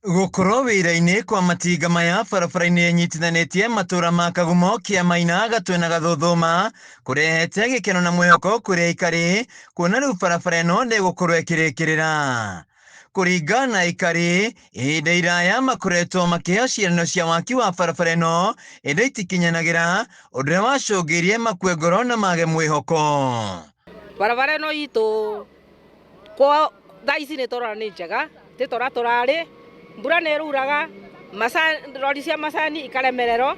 Gũkorwo wĩra-inĩ kwa matinga maya barabara-inĩ ĩnyitithanĩtie matũra ma Kagumo, Kĩamaina, Gatwe na Gathũthũma kũrehete gĩkeno na mwĩhoko kũrĩ aikari kuona rĩu barabara ĩno nĩ ĩgũkorwo ĩkĩrĩkĩrĩra. Kũringana na aikari, ihinda iraya makoretwo makĩheo ciĩranĩro cia waki wa barabara ĩno ĩndĩ itikinyanagĩra, ũndũ ũrĩa wacũngĩrĩirie makue ngoro na mage mwĩhoko. Barabara ĩno itũ kwa thaa ici nĩ tũrona nĩ njega ti tũrĩa tũrarĩ, mbura nĩ ĩrauraga, rori cia macani ikaremererwo,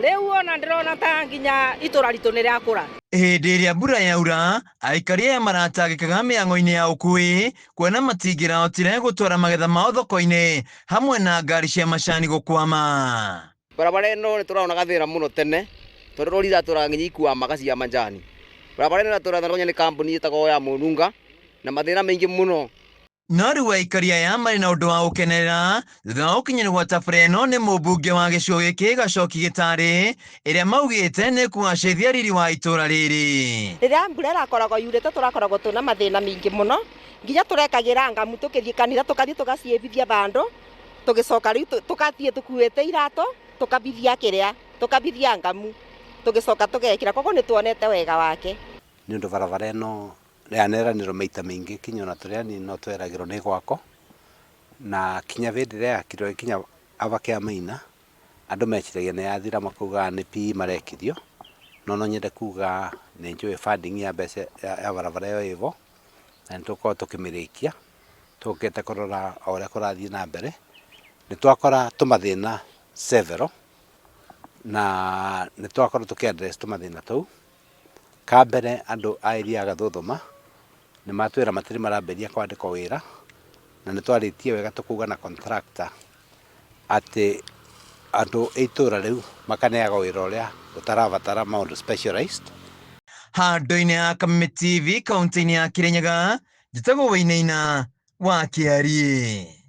rĩu ona ndĩrona ta nginya itũra ritũ nĩ rĩakũra. Hĩndĩ ĩrĩa mbura yaura, aikari aya maratangĩkaga mĩhang'o-inĩ ya ũkui kuona matingĩrahotire gũtwara magetha mao thoko-inĩ hamwe na ngari cia macani gũkwama. Barabara ĩno nĩ tũrona gathĩna mũno tene tondũ rori iratũraga nginya ikwamaga cia majani. Barabara ĩno ĩratũraga nĩ kambuni ĩtagwo ya Mũnunga na mathĩna maingĩ mũno. No rĩu aikari aya marĩ na ũndũ wa gũkenerera thutha wa gũkinyĩrwo gwa tabarĩra ĩno nĩ mũmbunge wa gĩcigo gĩkĩ Gacoki Gĩtarĩ ĩrĩa maugĩte nĩ kũgacĩrithia riri wa itũra rĩrĩ. Rĩrĩa mbura ĩrakoragwo yurĩte tũrakoragwo twĩna mathĩna maingĩ mũno nginya tũrekagĩra ngamu tũkĩthiĩ kanitha tũkathiĩ tũgaciĩbithia bandũ tũgĩcoka rĩu tũgathiĩ tũkuĩte iratũ tũkabithia kĩrĩa tũkabithia ngamu tũgĩcoka tũgekĩra koguo nĩ tuonete wega wake. Nĩ ũndũ barabara ĩno yaneranĩrwo maita maingĩ kinya ona tũrĩ anini no tweragĩrwo nĩ ĩgwakwo, na kinya hĩndĩ ĩrĩa yakirwo ĩkinya aba Kĩamaina, andũ meciragia nĩ yathira makaugaga nĩ PE marekirio, no no nyende kuga nĩ njũĩ funding ya mbeca ya barabara ĩyo ĩho, na nĩ tũgũkorwo tũkĩmĩrĩkia, tũkĩte kũrora o ũrĩa kũrathiĩ na mbere, nĩ twakora tũmathĩna several, na nĩ twakorwo tũkĩ address tũmathĩna tũu. Ka mbere andũ a area ya Gathũthũma nĩ matwĩra matirĩ marambĩrĩria kwandĩkwo wĩra, na nĩ twarĩtie wega tũkauga na contractor atĩ andũ a itũra rĩu makaneagwo wĩra ũrĩa ũtarabatara maũndũ specialized. Handũ-inĩ ha Kameme TV kaunti-inĩ ya Kirinyaga, njĩtagwo Wainaina wa Kĩariĩ.